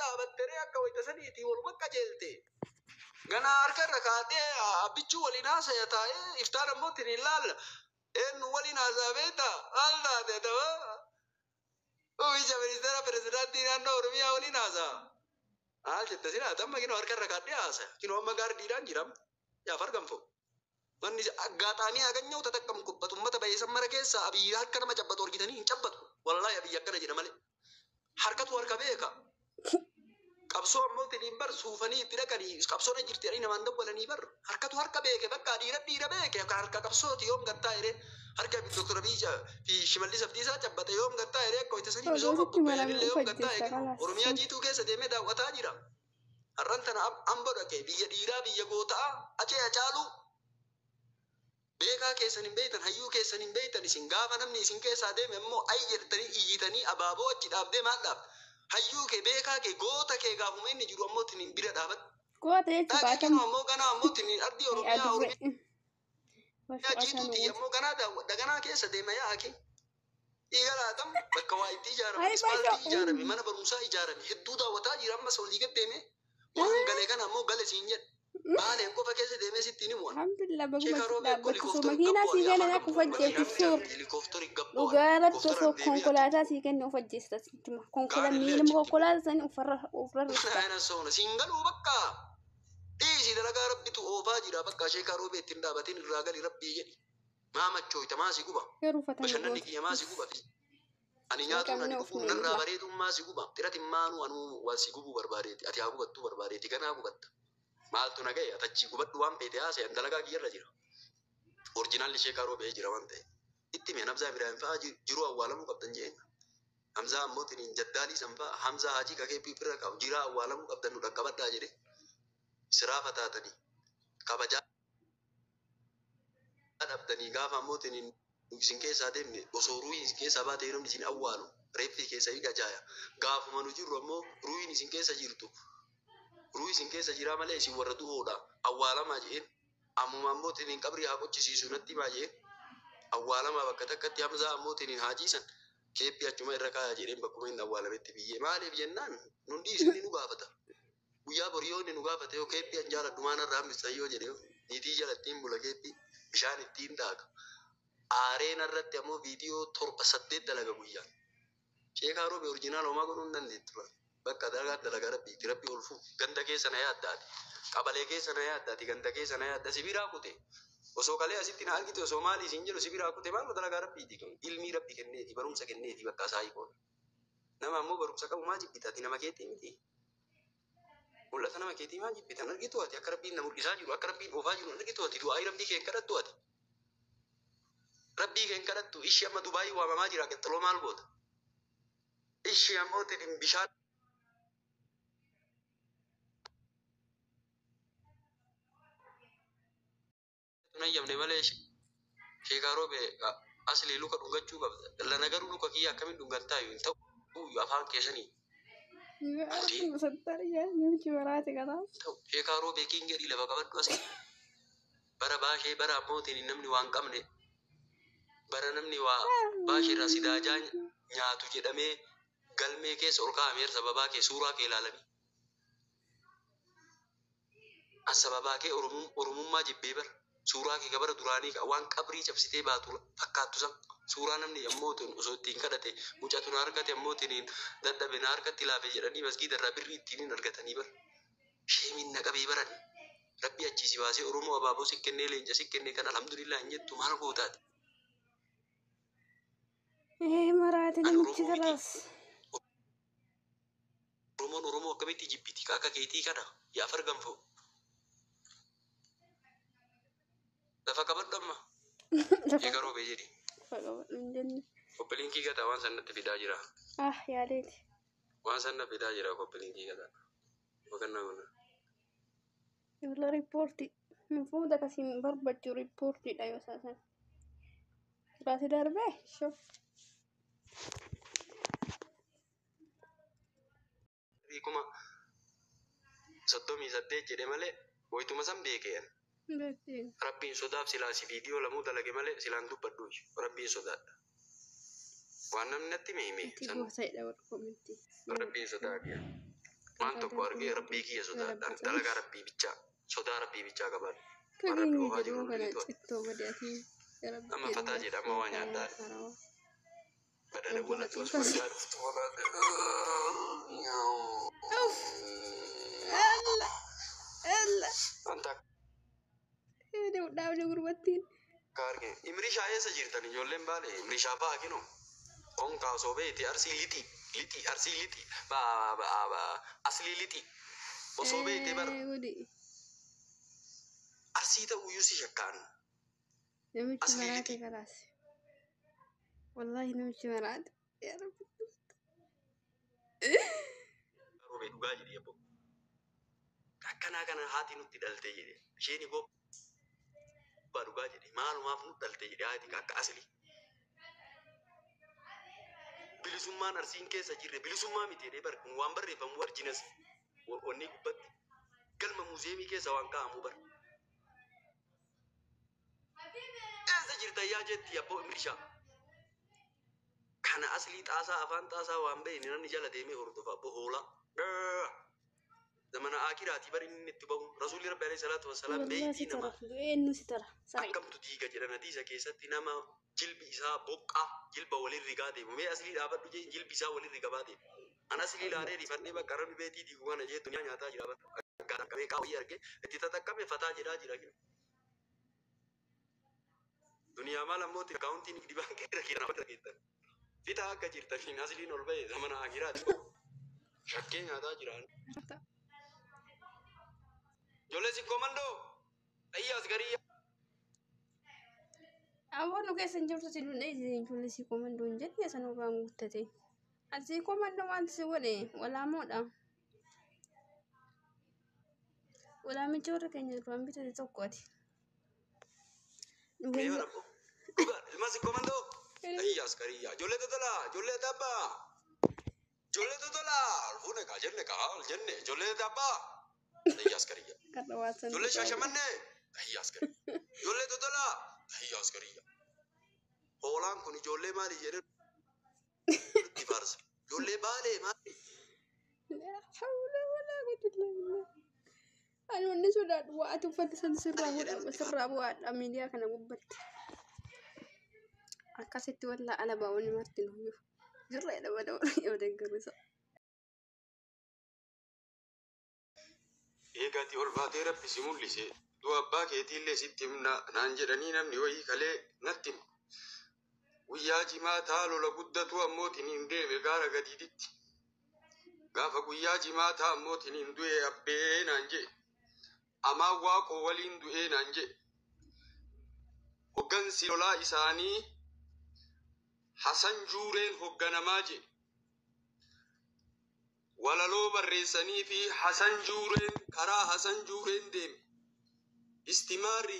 Dhaabatteree akka wayita saniitii waluma qajeelte. Ganaa harka irra kaatee abbichuu waliin haasaya taa'ee iftaan ammoo ittiin hin laalla. Eenyu waliin haasaa beektaa? Maal taate ta'aa? Muummicha ministeera pirezidaantii naannoo Oromiyaa waliin haasaa. Maal jette silaa amma kinoo harka irra kaadhee haasaya. Kinoo amma gaardiidhaan jira. Yaa farganfoo. Manni aggaataamii haganya'u tatakkamu ummata bayeessan mara keessa Abiyyi harka nama cabbatu argitanii hin cabbatu. Wallaahi Abiyyi akkana jedha malee. Harkatu harka beeka. Qabsoo ammoo tiniin bar suufanii itti dhaqanii qabsoon jirti jedhanii namaan dawwalanii bar harkatu harka beeke, bakka dhiira dhiira beeke akka harka qabsooti. Yoom gattaa jedhee harka Dr. Abiy fi Shimallis Abdiisaa cabbate yoom gattaa jedhee akka hojjetasanii misooma Oduusitti marame qophaa'anillee of yoom gattaa ajjeesta jedhee kalaas. Oromiyaa jiituu keessa deemee daawwataa jira. Har'an tana Ambo dhaqee biyya dhiiraa, biyya gootaa acee acaaluu. Beekaa keessan hin beektan, hayyuu keessan hin beektan. Isin gaafa namni isin keessaa deeme immoo ay jedhtanii iyyitanii abaaboo achi dhaabdee maal dhaabda? Hayyuu kee, beekaa kee, goota kee gaafuma inni jiru ammoo ittiin bira dhaabadhu. Goota jechuun Dhaaqii baatan. kinoo ammoo ganaa ammoo ittiin ardii Oromiyaa Adurree. Oromiyaa jiituuti ammoo ganaa daawwadha, ganaa keessa deema yaa'aki. Dhiiga laatam bakka waa itti ijaarame, Ay, ispaaltii baay'ee. ijaarame, mana barumsaa ijaarame hedduu daawwataa jira. Ammas olii gad deemee waan galee kana ammoo gale siin jedhe. Baaleen qofa keessa deemee sitti ni mu'an. Alhamdulillah, baguma Sheekaa si Roobee dhaabbattu osoo helikooftari makiinaa sii gabbo'an kennan akka of ajjeeftu suur. Helikooftari gabbo'an. Dhugaa rabbi osoo Helikooftara deebi'ee konkolaataa sii kenne of ajjeesta sitti hima. Konkolaataa Gaanillee miiluma achitti konkolaataa sanii ofirra ofirra rufta. Ayina soona siin galuu bakka dhiisi, dalagaa rabbitu oofaa jira. Bakka Sheekaa Roobee ittiin dhaabatin irraa gali rabbii jedhi. Maa machooyta? Maa si guba? Garuu uffata Bashannanni goota. kiyya maa si guba? Ani nyaatuun ani Qabne of dhuguun narraa miidha. bareeduun maa si guba? Xiratin maanuu anuu waa si gubuu barbaadeeti, ati haa gubattuu barbaadeeti, ganaa gubatta. Maaltu na ga'e? Ati achii gubadhu, waan feete haasa'e. An dalagaa kiyyarra jira. Originalli Sheekaa Roobee jira waan ta'e itti mee Hamzaa Ibrahim fa'aa jiruu awwaalamuu qabdan jeen. Hamzaa ammoo tiniin jaddaalii san fa'aa, Hamzaa Hajii kakee bira qabu jiraa awwaalamuu qabdan, nu dhaqqabadhaa jedhe. Siraafa taatanii kabajaa dhabdanii gaafa ammoo tiniin isin keessaa deemne osoo ruuhiin isin keessaa baatee namni isin awwaalu reeffi keessa hin gajaaya. Gaafuma nu jirru ammoo ruuhiin isin keessa jirtu, ruuhi isin keessa jiraa malee isin warra du'oodha, awwaalamaa jeen. Ammuma ammoo tiniin qabrii haa qochisiisu natti himaa jeen. Awwaalamaa bakka takkatti Hamzaa ammoo tiniin haa ciisan, keeppii achuma irra kaayaa jedheen, bakkuma inni awwaalametti biyyee. Maaliif jennaan nun dhiisu, inni nu gaafata guyyaa borii. Yoo inni nu gaafate, yoo keeppii an jaaladhu maan irraa hambistan yoo jedhe, yoo niitii jala ittiin bula, keeppii bishaan ittiin daaka, aareen irratti ammoo viidiyoo torba saddeet dalaga guyyaan. Sheekaa Roobe original homaa godhuu hin dandeettu. Bakka dalagaa dalagaa rabbiiti, rabbi ol fuuf. Ganda keessa na yaaddaati, qabalee keessa na yaaddaati, ganda keessa na yaadda. Sibiraa kute osoo kalee asitti na argite, osoo maali isin jedhu sibiraa kute. Maal, dalagaa rabbiiti kun. Ilmii rabbi kenneeti, barumsa kenneeti, bakka isaa hiikoodha. Nama ammoo barumsa qabu maa jibbita? Ati nama keetii miti. Mul'ata nama keetii maa jibbitan? Argitu ati akka rabbiin na mul'isaa jiru, akka rabbiin oofaa jiru argitu ati? Du'aayii rabbii keen kadhattu, ati rabbii keen kadhattu. Ishii amma Dubaayii waamamaa jira, qexxiloo maal goota? Ishii ammoo tidin bishaan tunayyamne malee. Sheekaa Roobe aslii luka dhungachuu qabda. Lana garuu luka kiyya akkamiin dhungattaayu? Hin ta'u afaan keessanii. Namichi maraate kanaaf. Ta'u Sheekaa Roobee kiin jedhii lafa qabadhu asii. Bara baashee bara ammootiin namni waan qabne, bara namni waa baashee irraa sidaajaa nyaatu jedhamee galmee keessa ol kaa'ameera sababaa kee suuraa kee ilaalanii. As sababaa kee oromummaa jibbee bara suuraa kee bara duraanii waan qabrii cabsitee baatu fakkaattu san suuraa namni ammoo osoo ittiin kadhate mucatu na harkate ammoo ittiin dadhabe na harkatti laafe jedhanii masgiida irraa birrii ittiin hin argatanii bara. Sheemiin na qabee baran rabbi achii si baasee Oromoo abaaboo si kennee, leenca si kennee kan alhamdulillah hin jettu, maal gootaati? Ee, maraate Ani namichi Oromoo miti. kalaas. Oromoon Oromoo akkamitti jibbiti akka keetii kana? Yaa farganfoo. Lafa qabadhu amma. Lafa Eega Roobee jedhi. lafa qabadhu hin jenne. Copy linkii gataa, waan san natti fidaa jira. Ah, yaaleeti. Waan san na fidaa jira, copy linkii gataa. Bakannaa kun. Ibla riippoortii. Fuuta akkasiin barbaachu riippoortiidha yoo isaan. Baasii darbee shoo. 38,000 jedhe malee wayituma san beekeen. Beektiin. Rabbiin sodaaf silaa si viidiyoo lamuu dalage malee silaan dubbadhu. Rabbiin sodaadha. Waan namni natti hime hime Itti san goota'edha warra koomentii. Rabbiin sodaadha. Waan tokko argee rabbii kiyya sodaadhaan dalagaa rabbii bichaa sodaa rabbii bichaa qabaadha. Waan rabbi Kageenya qofaa jedhu jiru kana beektu. cittoo badii Amma fataa jedha amma waa nyaadhaa. Badada Abdul walatu Latif as barjaa dhuftu. Uff! Alla! Alla! Wanta Dhaabni gurbattiin. akka arge. Imrishaa eessa jirtan ijoolleen baale Imrishaa fa'aa kinu. Onkaa osoo beeti arsii lixi lixi arsii lixi aslii lixi osoo beete bar Gudi. arsii ta'uyyuu si shakkaan. Namichi Aslii maraate lixi. kalaas. Wallaahi namichi maraate. Yaa Rabbi. Roobee dhugaa jedhi abbo. Akkanaa kana haati nutti dhalte jedhe. Isheen gobbaa dhugaa jedhe. Maalumaaf nu dhalte jedhe haati akka aslii. Bilisummaan arsiin keessa jirre bilisummaa miti jedhee bar kun waan barreeffamu arjinas wanni gubbatti galma muuzeemii keessa waan kaa'amu bar. Eessa jirta yaa jetti abbo Imrishaa. Kana aslii xaasaa afaan xaasaa waan beekne namni jala deemee hordofa abbo hoolaa. Zamana akiraatii bari inni itti bahu rasuulli rabbi alayhi salaatu wassalaam Wallaahi beeytii si tara. nama Du'een si tara. Saree. akkamtu diiga jedhan hadiisa keessatti nama jilbi isaa boqqaa jilba walin rigaa deemu mee aslii dhaabadhu jee jilbi isaa walin rigaa deemu. An aslii laalee rifannee bakka rabbi beetii diigu kana jee duniyaa nyaataa jira bakka qabee qaawwii argee itti tatakkame fataa jedhaa jira. Duniyaa maal ammoo akkaawuntiin nigdi baankii irra keessa keettan. Fitaa akka jirtaniin asliin ol ba'e zamana akiraati. Shakkee nyaataa jira. Ijoollee sikkoo mandoo xayyaas garii. Awwa nu keessa hin jirtu si dundee ijoollee sii komandoo hin jenne sanuu waan guuttate. Asii komandoo wanti si godhe walaamoodha. Walaamicha warra keenya duraan bitate tokko ati. Mee bara dhugaa ilma sikkoo mandoo xayyaas garii. Ijoollee totolaa ijoollee tabbaa. Ijoollee totolaa fuune kaa jenne kaa ol jenne ijoollee tabbaa xayyaas garii. Karra waasan. Ijoollee shaashamannee xayyaas garii. Ijoollee totolaa xayyaas garii. Hoolaan kun ijoollee maali jedhee itti faarsa. Ijoollee baalee maali? Laa hawla walaa quwwata illaa billah. Ani wanni sodaadhu waa ati uffata san sirraa godha sirraa bu'aadha miidiyaa kana gubbatti. Akkasitti wallaa alabaa wanni marti nu jiru. Jirra jedha bada yoo deeggarisa. Eegaati ol baatee rabbi si mul'ise du'a abbaa keetiillee sitti himna naan jedhanii namni wayii kalee natti hima. Guyyaa jimaataa lola guddatu ammootiin hin deeme gaara gadiiditti. Gaafa guyyaa jimaataa ammootiin hin du'e abbee naan jedhe. Amaan waaqoo waliin du'ee naan jedhe. Hoggansi lolaa isaanii Hasan Juureen hogganamaa jedhe. Walaloo barreessanii fi Hasan Juureen karaa Hasan Juureen deeme. Istimaarri